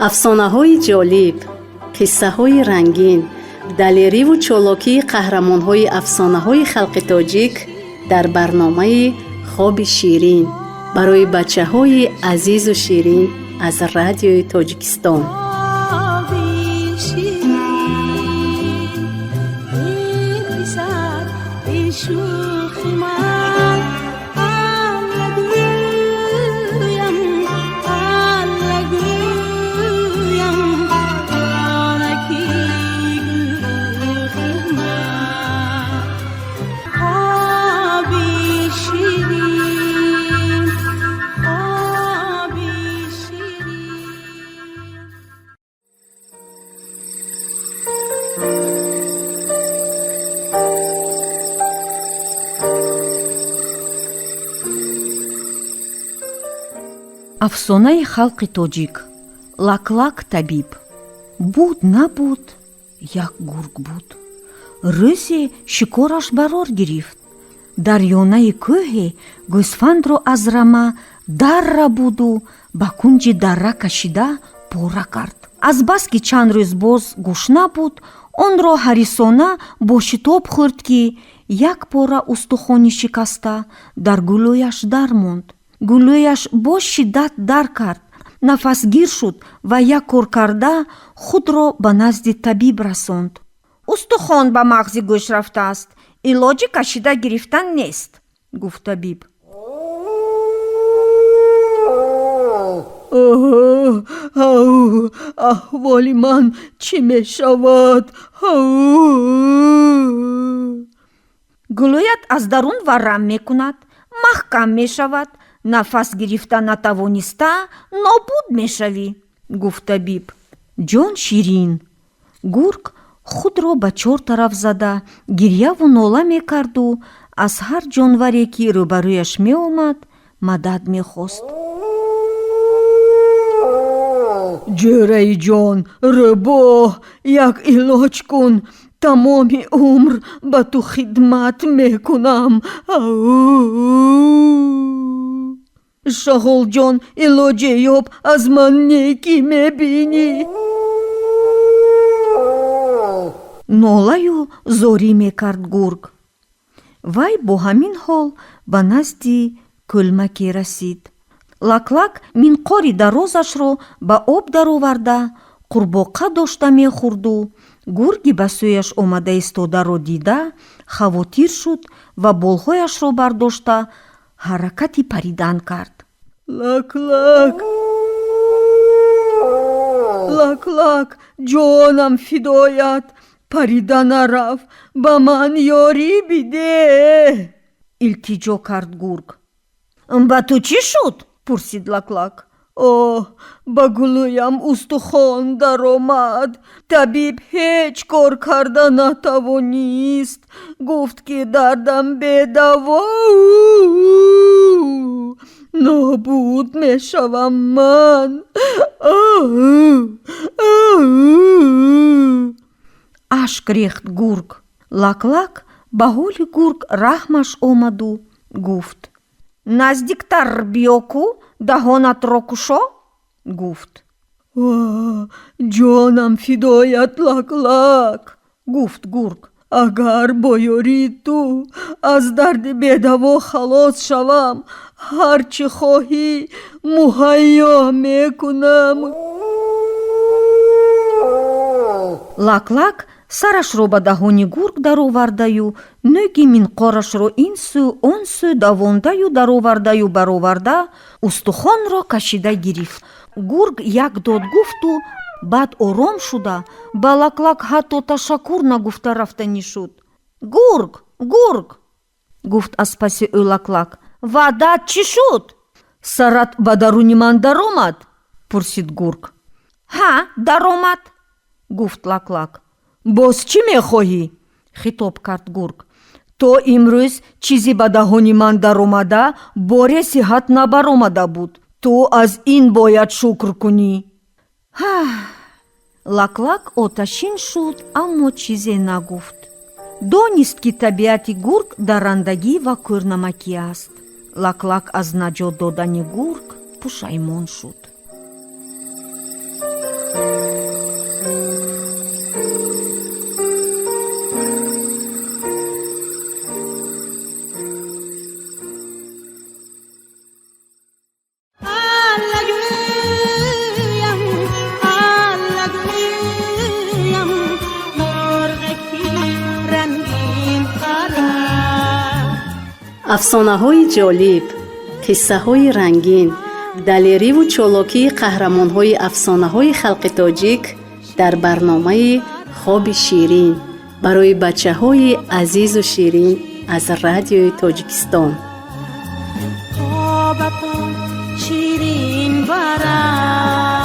Афсонаҳои ҷолиб, қиссаҳои рангин, далериву чолокии қаҳрамонҳои афсонаҳои халқи тоҷик дар барномаи «Хоби ширин» барои бачаҳои азизу ширин аз Радиои Тоҷикистон. Хоби ширин, эй писар, эй шӯхи ман, Алла гӯям, Алла гӯям, онаки гӯхи ман. Хоби ширин, хоби ширин. Афсонаи халқи тоҷик: Лаклак табиб. Буд, набуд, як гург буд. Рӯзе шикораш барор гирифт. Дар ёнаи кӯҳе гӯсфандро аз рама дарра буду ба кунҷи дарра кашида пора кард. Азбаски чанд рӯз боз гушна буд, онро ҳарисона бо шитоб хӯрд, ки як пора устухони шикаста дар гулӯяш дармонд. Гулӯяш бо шиддат дар кард, нафасгир шуд ва як кор карда худро ба назди табиб расонд. «Устухон ба мағзи гӯш рафтааст, илоҷи кашида гирифтан нест», гуфт табиб. Ау, аҳволи ман чӣ мешавад? «Гулӯят аз дарун варам мекунад, маҳкам мешавад, нафас гирифта натавониста нобуд мешавӣ», гуфт табиб. Ҷон ширин. Гург худро ба чор тараф зада гирьяву нола мекарду аз ҳар ҷонваре, ки рӯбарӯяш меомад, мадад мехост. Ҷӯраи ҷон, рӯбоҳ, як илоҷ кун, тамоми умр ба ту хидмат мекунам. Шағолҷон, илоҷе ёб, аз ман некӣ мебинӣ. Нолаю зорӣ мекард гург. Вай бо ҳамин ҳол ба назди кӯлмаке расид. Лаклак минқори дарозашро ба об дароварда қурбоқа дошта мехӯрду гурги ба сӯяш омада истодаро дида хавотир шуд ва болҳояшро бардошта ҳаракати паридан кард. Лаклак, Лаклак, ҷонам фидоят, парида нарав, ба ман ёрӣ бидеҳ, илтиҷо кард гург. «Ба ту чӣ шуд?» пурсид Лаклак. Оҳ, ба гулӯям устухон даромад, табиб ҳеҷ кор карда натавонист, гуфт, ки дардам бедаво, нобуд мешавам ман. Ашк рехт гург. Лаклак ба ҳоли гург раҳмаш омаду гуфт: «Наздиктар биё ку, даҳонатро кушо», гуфт. Ҷонам фидоят, Лаклак, гуфт гург. Агар бо ёрии ту аз дарди бедаво халос шавам, ҳар чӣ хоҳӣ муҳайё мекунам. Лаклак сарашро ба даҳони гург даровардаю нӯги минқорашро ин сӯ, он сӯ давондаю даровардаю бароварда устухонро кашида гирифт. Гург як дод гуфту баъд ором шуда ба Лаклак ҳатто ташаккур нагуфта рафтанӣ шуд. «Гург, гург», гуфт аз паси ӯ Лаклак, «ваъдаат чӣ шуд?» Сарат ба даруни ман даромад? пурсид гург. «Ҳа, даромад», гуфт Лаклак. Боз чӣ мехоҳӣ? хитоб кард гург. То имрӯз чизе ба даҳони ман даромада боре сиҳат набаромада буд. Ту аз ин бояд шукр кунӣ. Лаклак оташин шуд, аммо чизе нагуфт. Донист, ки табиати гург даррандагӣ ва кӯрнамакӣ аст. Лаклак аз наҷот додани гург пушаймон шуд. Афсонаҳои ҷолиб, қиссаҳои рангин, далериву чолокии қаҳрамонҳои афсонаҳои халқи тоҷик дар барномаи «Хоби ширин» барои бачаҳои азизу ширин аз Радиои Тоҷикистон. Хобатон ширин барад.